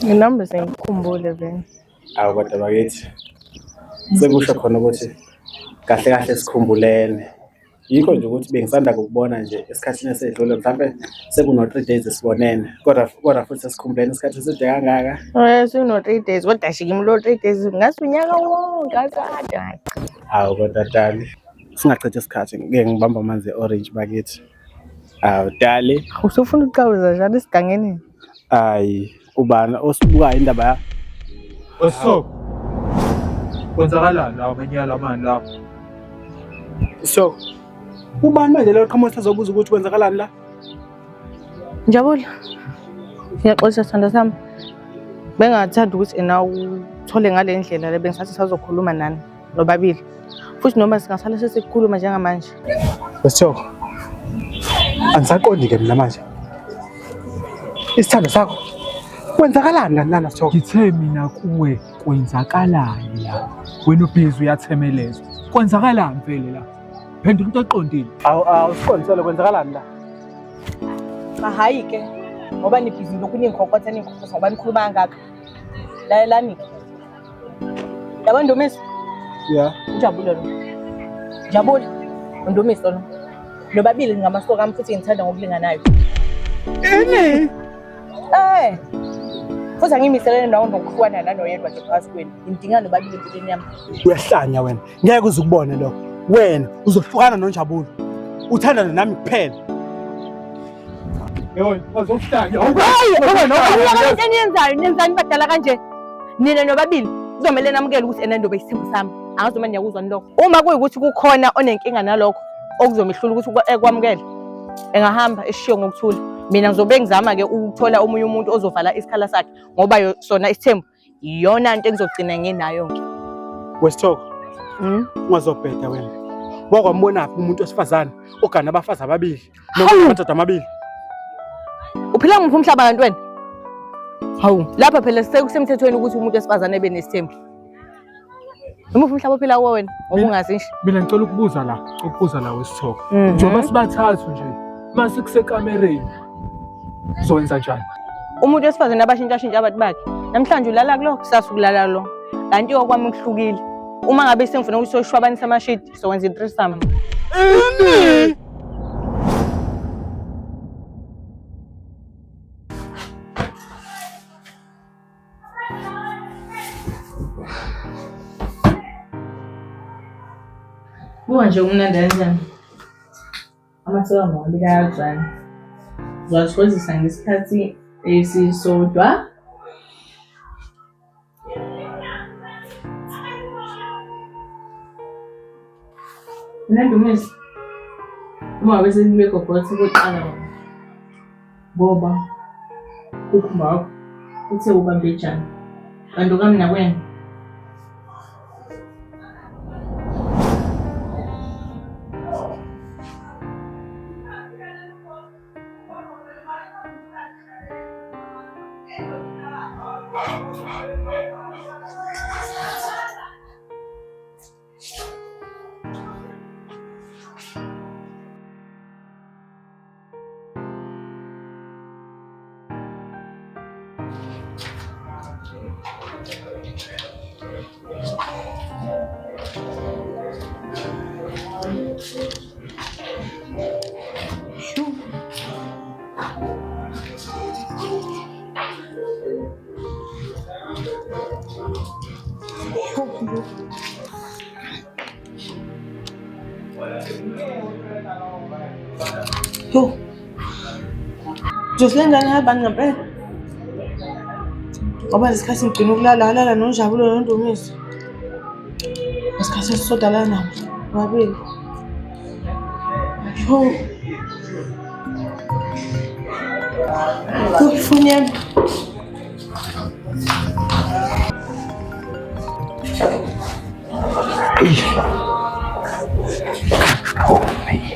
Nginami sengikukhumbule vele. Awu kodwa bakithi sekusho khona ukuthi kahle kahle sikhumbulene. Yikho nje ukuthi bengisanda kukubona nje esikhathini esedlule mhlampe sekuno-3 days sibonene kodwa kodwa futhi sesikhumbulene isikhathi eside kangaka. Eh sekuno 3 days kodwa nje kimi lo 3 days ngathi unyaka wonke akade. Awu kodwa Dali singachithi isikhathi ngeke ngibambe amanzi e-orange bakithi. Awu Dali. Usufuna ukuqhamuza njalo esigangeni? Ayi ubani osibukayo indaba ya Wesoko. Kwenzakalani la amenyala mani la? So ubani manje lo qhamuka sezobuza ukuthi kwenzakalani la? Njabulo. Ngiyaxolisa sithando sami. Bengathanda ukuthi ena uthole ngale ndlela le bengisathi sazokhuluma nani nobabili. Futhi noma singasala sesikhuluma njengamanje. Wesithoko. Angisaqondi ke mina manje. Isithando sakho kwenzakalani kanti lana Sithoko? Ngithe mina kuwe kwenzakalani la? Wena ubhizi uyathemelezwa. Kwenzakalani vele la? Phendula into eqondile. Awu awusiqondisele kwenzakalani la? Cha hayi ke ngoba nibhizi lokhu ningikhokhotha ningikhokhotha ngoba nikhuluma kangaka. Lalelani ke. Yabo Ndumiso? Yeah. Ujabule lo. Jabule. Ndumiso lo. Nobabili ngamasoka ami futhi ngithanda ngokulinganayo. Ini? Eh. Futhi angimiselene nawo nokuhlukana nanoyedwa nje phakathi kwenu. Ngidinga nobabili empilweni yami. Uyahlanya wena. Ngeke uze ukubone lokho. Wena uzohlukana noNjabulo. Uthandane nami kuphela. Yebo, bazokuhlanya. Hayi, into eniyenzayo, nenzani badala kanje? Nina nobabili kuzomele namukele ukuthi ena ndobe isithembu sami. Angazi noma niyakuzwa lokho. Uma kuyikuthi kukhona onenkinga nalokho okuzomehlula ukuthi ekwamukele, engahamba eshiye ngokuthula. Mina ngizobe ngizama-ke ukuthola omunye umuntu ozovala isikhala sakhe ngoba sona isithembu iyona nto engizogcina nginayo-ke. Wesithoko, ungazobheda wena. Wakwambonaphi umuntu wesifazane ogana abafazi ababili noma amadoda amabili? Uphila nguphi umhlaba kanti wena? Hawu, lapha phela sekusemthethweni ukuthi umuntu wesifazane ebe nesithembu. Imuphi umhlaba ophila kuwo wena? Ngoba ungazi nje. Mina ngicela ukubuza la, ukubuza la wesithoko. Njengoba sibathathu nje, mase kusekamereni. Uzowenza njani? Umuntu wesifazane abashintshashintsha abantu bakhe. Namhlanje ulala kulo, kusasa ukulala lo. Kanti okwami kuhlukile. Uma ngabe sengifuna ukuthi soshwabanisa amashidi, sokwenza i-threesome. Ini? Buka nje umnandi kanjani. Amasiko mabili ayazwana. Uzowathokozisa ngesikhathi esisodwa. Mina Ndumiso, uma ngabe senibe gogothe koqala wena ngoba ukhumba wakho uthe ubambejana kanti okami nakwena Yo. Josle ngane ngabani ngempela? Ngoba lesikhathi ngigcina ukulala ngalala noNjabulo noNdumiso. Ngesikhathi esisodwa lana nabo bobabili. Yo. Ifoni yami.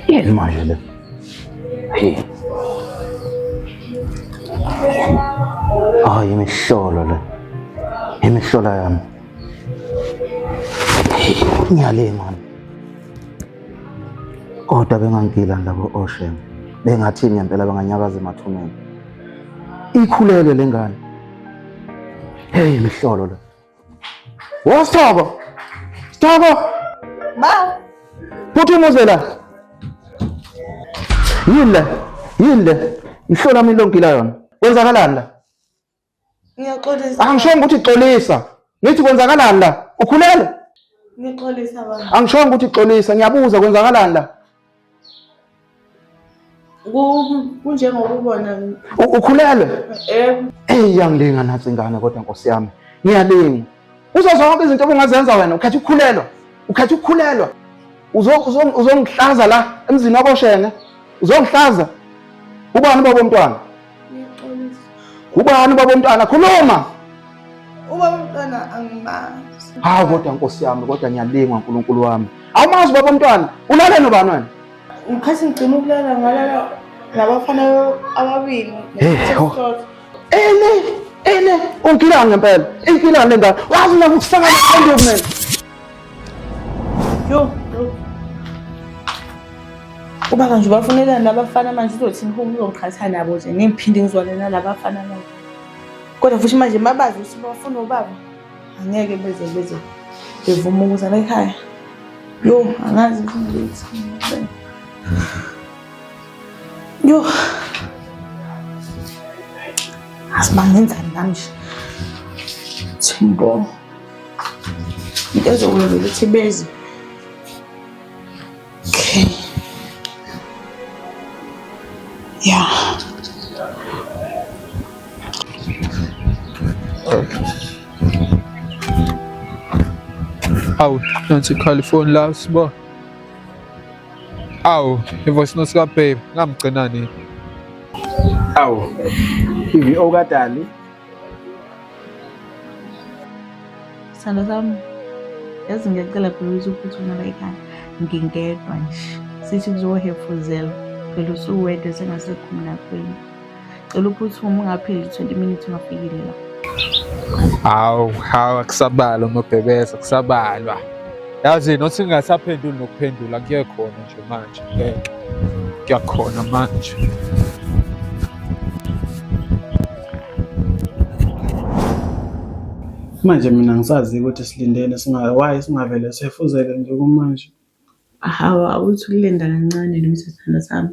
Yini manje le? Hey. Hayi imihlolo le. Imihlola yami. Ngiyale mani. Kodwa bengangigila labo oshem. Bengathini ngempela banganyakaza emathuneni. Ikhulelwe lengane. Hey mihlolo lo. Wo Sithoko. Sithoko. Ba. Phuthuma uze la. Yini le? Yini le? Imihlola mina longila yona. Kwenzakalani la? Ngiyaxolisa. Angishongo ukuthi xolisa. Ngithi kwenzakalani la? Ukhulele? Ngixolisa baba. Angishongo ukuthi xolisa, ngiyabuza kwenzakalani la? Kunjengokubona. Ukhulelwe? Eh. Ey yangilinga nathi ingane kodwa Nkosi yami. Ngiyalinga. Uzo zonke izinto obungazenza wena ukhetha ukukhulelwa. Ukhetha ukukhulelwa. Uzongihlaza la emzini wakoshenge. Uzongihlaza. Ubani baba womntwana? Ngixolisa. Ubani baba womntwana? Khuluma. Ubaba womntwana angimazi. Hawu kodwa Nkosi yami kodwa ngiyalingwa uNkulunkulu wami. Awumazi baba womntwana? Ulale nobani wena? Ngikhathi ngigcina ukulala ngalala nabafana ababili. Hey, ho. Ene, ene, ungilanga ngempela. Ingilanga le ngane. Wazi mina ukusangana qonde kumina. Yo, yo. Ubaba nje ubafunelani labafana manje uzothini uma uzongiqhatha nabo nje ngiphinde ngizwane nalabafana manje. Kodwa futhi manje mabazi ukuthi bafuna ubaba angeke beze beze bevume ukuza la ekhaya. Yo, angazi ukuthi ngithini. Yo. Asibangenzani nami nje. Thimbo. Into ezokwenza ukuthi beze. Okay. Yeah. Awu, nansi ikhala ifoni la sibo. Awu, i-voice note kaBabe, ngamgcina nini? Awu, i-VO kaDali. Sithando sami, yazi ngiyacela phela ukuthi uphuthume la ekhaya. Ngingedwa nje. Sithi kuzohefuzela. Phela usuwedwa sengasekho mnakwenu. Cela uphuthume ungapheli 20 minutes ungafikile la. Hawu, hawu akusabalwa nobhebeza, kusabalwa. Yazi nothi ngingasaphenduli nokuphendula kuye khona nje manje ngeke. Kuyakhona manje. Manje mina ngisazi ukuthi silindeni singa why singavele sefuzele nje kumanje. Hawu awuthi ukulinda kancane nami sithando sami.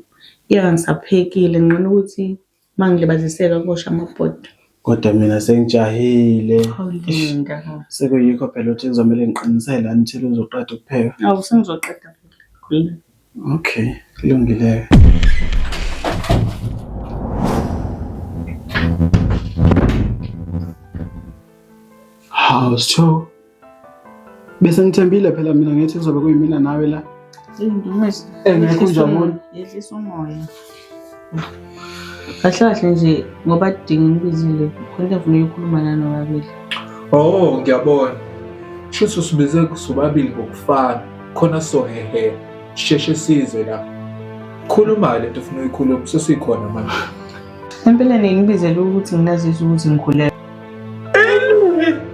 Ngeke ngisaphekile ngcono ukuthi uma ngilibaziseka kosha amabhodo. Kodwa mina sengijahile. Awulinda. Sekuyikho phela ukuthi kuzomele ngiqinisele until uzoqeda ukupheka. Awu sengizoqeda phela. Khululeka. Okay, kulungile. Hawu Sitho. Bese ngithembile phela mina ngithi kuzobe kuyimina nawe la. Engekho injabulo. Yehlisa umoya. Kahle kahle nje ngoba dinga ngibizile khona into afuna ukukhuluma nani nobabili. Oh, ngiyabona. Shuthi usibize sobabili ngokufana. Khona sohehe. Sheshe sizwe la. Khuluma le nto ufuna uyikhuluma sesikhona manje. Empeleni ngibizele ukuthi nginazise ukuthi ngikhulelwe.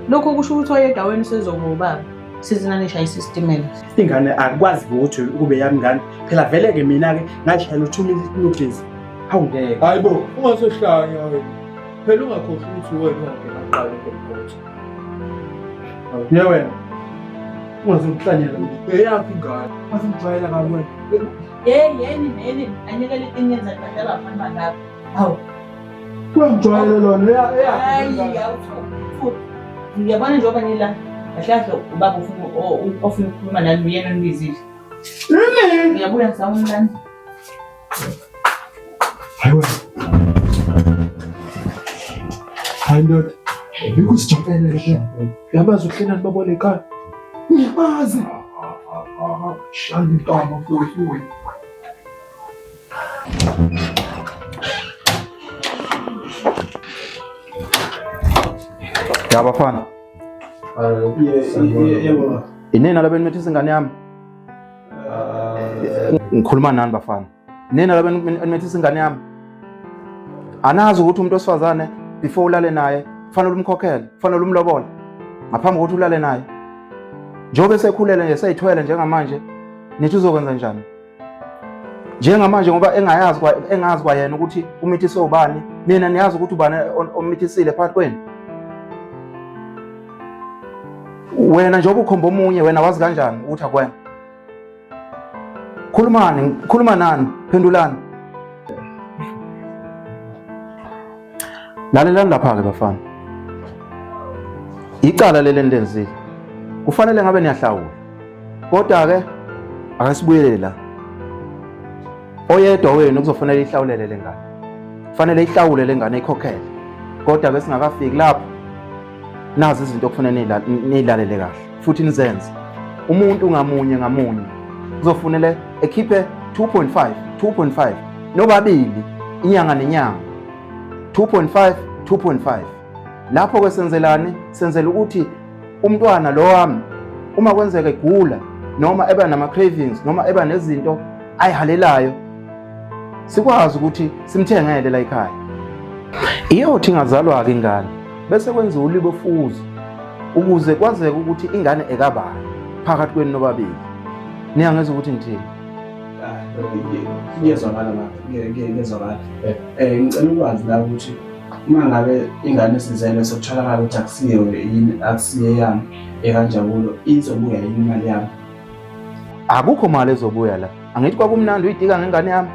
Lokho kusho ukuthi oyedwa wenu usezoba ubaba. Sithi nanishayisa isitimela. Ingane akwazi ukuthi kube yami ingane. Phela vele ke mina ke ngashayela u2 minute notice. Hawu ngeke. Hayibo, ungasohlanya wena. Phela ungakhohlwa ukuthi wena ungangena kuqala emgodi. Ye wena. Ungazokuhlanyela. Eyakho ingane. Wasingijwayela kabi wena. Hey, yeni yeni anyekele inyenza kahle abafana bangaka. Hawu. Uyangijwayela lona. Eya Hayi, awuthu. Ngiyabona njengoba nila. Kahle kahle ubaba ufuna ofuna ukukhuluma nami uyena onibizile. Ngiyabuya ngisawumlani. Hayi wena. Hayi ndoda. Bikusijampele le. Uyabazi uhlelani babona ekhaya? Ngiyabazi. Shaya intamo mfowethu. Ya bafana. Yebo. Inina labe nimethisa ingane yami? Ngikhuluma nani bafana? Nina labe nimethisa ingane yami? Anazi ukuthi umuntu wesifazane before ulale naye kufanele umkhokhele, kufanele umlobole ngaphambi kokuthi ulale naye. Njengoba esekhulele nje seyithwele njengamanje, nithi uzokwenza njani? Njengamanje ngoba engayazi kwa engazi kwayena ukuthi umithiswe ubani, nina niyazi ukuthi ubani omithisile phakathi kwenu. Wena njengoba ukhomba omunye wena wazi kanjani ukuthi akwena? Khulumani, khuluma nani, phendulani. Lalelani lapha-ke bafana. Icala leli enilenzile. Kufanele ngabe niyahlawula. Kodwa-ke akasibuyele la. Oyedwa wenu kuzofanele ihlawulele le ngane. Kufanele ihlawule le ngane ikhokhele. Kodwa-ke singakafiki lapho nazi izinto okufanele niyilalele kahle futhi nizenze. Umuntu ngamunye ngamunye kuzofunele ekhiphe 2.5 2.5 nobabili inyanga nenyanga 2.5 2.5 lapho ke senzelani senzela ukuthi umntwana lo wami uma kwenzeka egula noma eba nama cravings noma eba nezinto ayihalelayo sikwazi ukuthi simthengele la ekhaya iyothi ingazalwa-ke ingane bese kwenziwa ulibofuzo ukuze kwazeke ukuthi ingane ekabani phakathi kwenu nobabili niyangezwa ukuthi ngithini Kuyezwakala baba, kuyezwakala. Eh ngicela ukwazi la ukuthi uma ngabe ingane sizelwe sekutholakala ukuthi akusiyo yini akusiyo eyami ekanjabulo izobuya yini imali yami? Akukho mali ezobuya la. Angithi kwakumnandi uyitika ngengane yami.